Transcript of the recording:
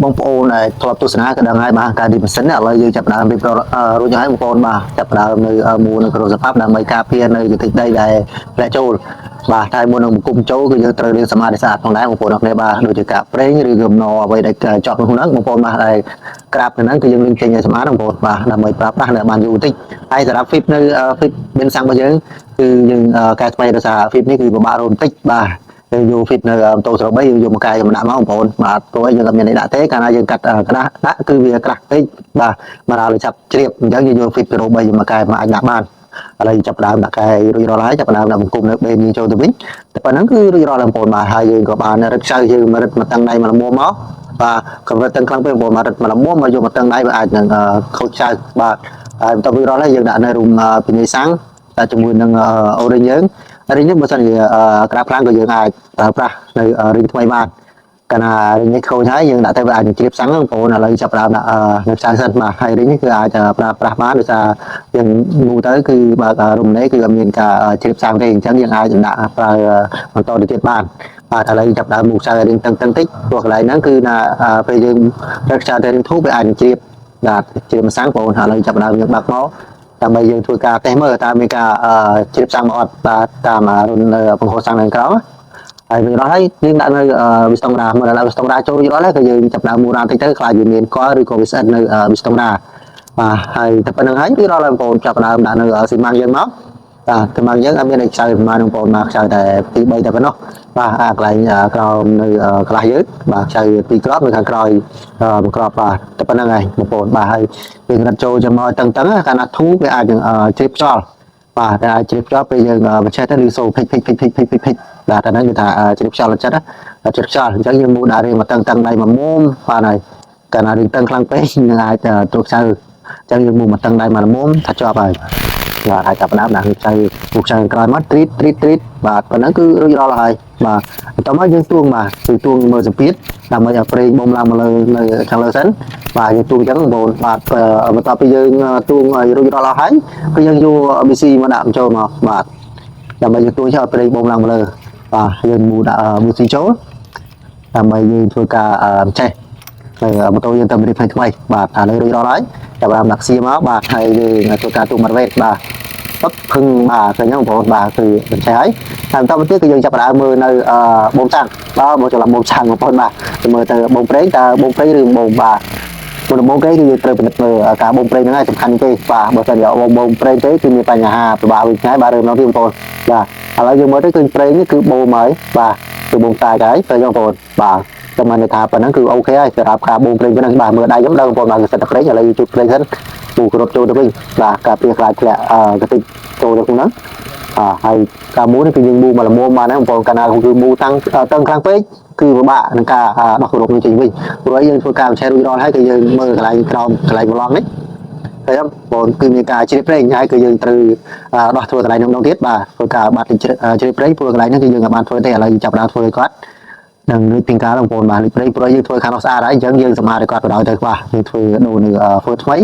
បងប្អូនដែលធ្លាប់ទស្សនាក៏ដឹងហើយបាទការទីម៉ាស៊ីនឥឡូវយើងចាប់ផ្ដើមរៀបរាប់រួចហើយបងប្អូនបាទចាប់ផ្ដើមនៅមូលនៅក្រសភាពដើម្បីការពារនៅជាតិដីដែលធ្លាក់ចូលបាទតែមុននឹងបង្គំចូលគឺយើងត្រូវរៀនសមាធិស្អាតផងដែរបងប្អូនអរគ្នាបាទដូចជាការប្រេងឬក៏កំណអ្វីដែលជាប់ក្នុងហ្នឹងបងប្អូនបាទដែលក្រាបនៅហ្នឹងគឺយើងលាងចេញឲ្យសម្អាតបងប្អូនបាទដើម្បីប្រើប្រាស់នៅបានយូរបន្តិចហើយសម្រាប់ FIP នៅ FIP មានសាំងរបស់យើងគឺយើងកែថ្មីដោយសារ FIP នេះគឺពិបាករកបន្តិចបាទយើងយក fit នៅម៉ូតូ03យើងយកមកកែយកមកដាក់មកបងប្អូនបាទព្រោះអីយើងអត់មានអីដាក់ទេកាលណាយើងកាត់ក្រាស់ដាក់គឺវាក្រាស់ពេកបាទមកដល់ចាប់ជ្រាបអញ្ចឹងយើងយក fit 03យកមកកែមកអាចដាក់បានឥឡូវចាប់ដើមដាក់កែរួចរាល់ហើយចាប់ដើមដាក់បង្គំនៅបេនយើងចូលទៅវិញតែប៉ុណ្ណឹងគឺរួចរាល់ហើយបងប្អូនបាទហើយយើងក៏បានរឹតខ្ចៅយើងមករឹតមកតឹងដៃមកល្មមមកបាទកម្រិតតឹងខ្លាំងពេកបងប្អូនបាទរឹតមកល្មមមកយកមកតឹងដៃវាអាចនឹងខូចខ្ចៅបាទហើយបន្ទាប់រួចរាល់ហើយយើងដាក់នៅរុំពីនៃសាំងតែជាមួយនឹងអូរិញយើង ring នេះបើសិនជាក្រាបខ្លាំងក៏យើងអាចប្រើប្រាស់នៅ ring ថ្មីបានកាលណា ring នេះខូចហើយយើងដាក់ទៅវាអាចនឹងជ្រាបសាំងបងប្អូនឥឡូវចាប់ផ្ដើមដាក់នៅផ្សាយសិនបាទហើយ ring នេះគឺអាចប្រើប្រាស់បានដោយសារយើងមូទៅគឺបើករំនេះគឺអត់មានការជ្រាបសាំងទេអញ្ចឹងយើងអាចដាក់ប្រើបន្តទៅទៀតបានបាទឥឡូវចាប់ដើមមូខ្សែ ring តឹងតឹងតិចព្រោះកន្លែងហ្នឹងគឺណាពេលយើងរឹកខ្សែទៅ ring ធូបវាអាចនឹងជ្រាបបាទជ្រាបម្សាំងបងប្អូនឥឡូវចាប់ដើមយើងបាក់មកដើម្បីយើងធ្វើការតេស្តមើលតើមានការជ្រាបសាំងមកអត់បាទតាមរុននៅបង្ហូរសាំងនៅក្រោមហើយរួចរាល់ហើយយើងដាក់នៅវិស្តុងរ៉ាមកដាក់វិស្តុងរ៉ាចូលរួចរាល់ហើយក៏យើងចាប់ដើមមូរ៉ាតិចទៅខ្លាចវាមានកលឬក៏វាស្អិតនៅវិស្តុងរ៉ាបាទហើយតែប៉ុណ្្នឹងហើយរួចរាល់ហើយបងប្អូនចាប់ដើមដាក់នៅស៊ីម៉ាំងយើងមកបាទស៊ីម៉ាំងយើងអត់មានអីខ្ចៅប្រហែលបងប្អូនមកខ្ចៅតែ2 3តែប៉ុណ្ណោះបាទអាកន្លែងក្រោមនៅខ្លះយើងបាទខ្ចៅពីរក្របនៅខាងក្រោយមួយក្របបាទតែប៉ុណ្្នឹងហើយបងប្អូនបាទហើយយើងរត់ចូលចាំមកតឹងតឹងកាលណាធូរវាអាចនឹងជ្រាបខ្យល់បាទតែអាចជ្រាបខ្យល់ពេលយើងបញ្ឆេះទៅឬសូភិចភិចភិចភិចភិចភិចភិចបាទតែហ្នឹងគឺថាជ្រាបខ្យល់ចិត្តជ្រាបខ្យល់អញ្ចឹងយើងមូលដាក់រៀងមកតឹងតឹងដៃមកមុំបាទហើយកាលណារៀងតឹងខ្លាំងពេកនឹងអាចត្រួសខ្ចៅអញ្ចឹងយើងមូលមកតឹងដៃមកមុំថាជាប់ហើយបាទអាចចាប់ផ្ដើមដាក់ខ្ចៅពុកខ្ចៅក្រោយមកទ្រីតទ្រីតទ្រីតបាទប៉ុណ្ណឹងគឺរួចរាល់ហើយបាទបន្ទាប់មកយើងទួងបាទគឺទួងមើលសម្ពាធដើម្បីឲ្យប្រេងបំឡើងមកលើនៅខាងលើសិនបាទយើងទួងអញ្ចឹងបងប្អូនបាទបន្ទាប់ពីយើងទួងឲ្យរួចរាល់អស់ហើយគឺយើងយក BC មកដាក់បញ្ចូលមកបាទដើម្បីយើងទួងឲ្យប្រេងបំឡើងមកលើបាទយើងមូដាក់ BC ចូលដើម្បីយើងធ្វើការចេះហើយម៉ូតូយើងទៅរៀបថ្មីថ្មីបាទឥឡូវរួចរាល់ហើយចាប់បានដាក់សៀមកបាទហើយយើងធ្វើការទូមាត់វេតបាទពឹកភឹងបាទឃើញហ្នឹងបងប្អូនបាទគឺបញ្ចេះហើយហើយបន្តមកទៀតគឺយើងចាប់ផ្ដើមមើលនៅបូមសាំងបាទមកច្រឡំបូមសាំងបងប្អូនបាទទៅមើលទៅបូមប្រេងតើបូមប្រេងឬបូមបាទមុនដំបូងគេគឺយើងត្រូវពិនិត្យមើលការបូមប្រេងហ្នឹងហើយសំខាន់ទេបាទបើសិនជាបូមបូមប្រេងទេគឺមានបញ្ហាពិបាកវិញថ្ងៃបាទរឿងនោះទៀតបងប្អូនបាទឥឡូវយើងមើលទៅឃើញប្រេងនេះគឺបូមហើយបាទគឺបូមតាចហើយទៅបងប្អូនបាទចាំបានថាប៉ុណ្ណឹងគឺ OK ហើយសម្រាប់ការបូមប្រេងប៉ុណ្ណឹងបាទមើលដៃខ្ញុំដឹងបងប្អូនបាទគឺសិតតែប្រេងឥឡូវយើងជូតប្រេងសិនពូគ្រប់ចូលទៅវិញបាទការពារខ្លាចធ្លាក់អឺកតិចចូលទៅក្នុងហ្នឹងអហើយការមូនេះគឺយើងមូមកល្មមបានហ្នឹងបងប្អូនកាលណាគឺមូតាំងតឹងខ្លាំងពេកគឺពិបាកក្នុងការដោះគោរពនេះចេញវិញព្រោះយើងធ្វើការបញ្ឆេះរួចរាល់ហើយគឺយើងមើលកន្លែងក្រោមកន្លែងប្រឡងនេះហើយបងគឺមានការជ្រាបប្រេងហើយគឺយើងត្រូវដោះធ្វើកន្លែងនោះម្ដងទៀតបាទធ្វើការបាត់ជ្រាបប្រេងព្រោះកន្លែងហ្នឹងគឺយើងអាចបានធ្វើទេឥឡូវយើងចាប់ដើមធ្វើឲ្យគាត់នឹងលើកពីការបងប្អូនបាទលើកប្រេងព្រោះយើងធ្វើខាងនោះស្អាតហើយអញ្ចឹងយើងសម្អាតឲ្យគាត់បណ្ដោយទៅបាទយើងធ្វើដូរនៅធ្វើថ្មី